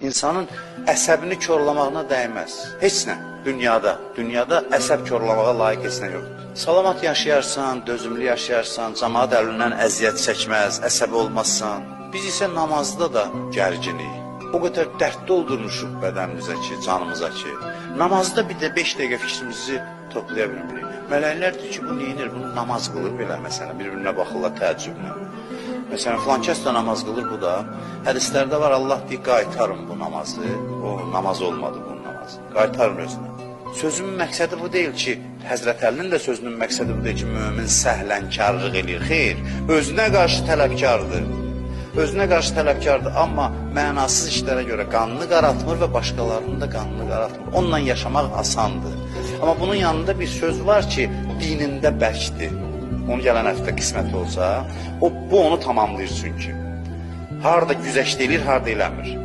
İnsanın əsəbini korlamağına dəyməz. Heç nə dünyada əsəb korlamağa layiq heç nə yoxdur. Salamat yaşayarsan, dözümlü yaşayarsan, camaat əlindən əziyyət çəkməz, əsəbi olmazsan. Biz isə namazda da gərginik. O qədər dərd doldurmuşuq bədənimizə ki, canımıza ki. Namazda bir də 5 dəqiqə fikrimizi toplaya bilmirik. Mələklər deyir ki, bu neynir? Bunu namaz qılır belə məsələn, bir-birinə baxırlar təəccüblə. Məsələn, filan kəs də namaz qılır, bu da. Hədislərdə var, Allah deyir, qaytarın bu namazı. O, namaz olmadı bunun namazı. Qaytarın özünə. Sözümün məqsədi bu deyil ki, Həzrət Əlinin də sözünün məqsədi bu deyil ki, mömin səhlənkarlıq eləyir. Xeyr, özünə qarşı tələbkardır. Özünə qarşı tələbkardır, amma mənasız işlərə görə qanını qaraltmır və başqalarının da qanını qaraltmır. Onunla yaşamaq asandır. Amma bunun yanında bir söz var ki, dinində bərkdir. Onu gələn həftə qismət olsa, bu onu tamamlayır çünki. Harada güzəşt eləyir, harada eləmir.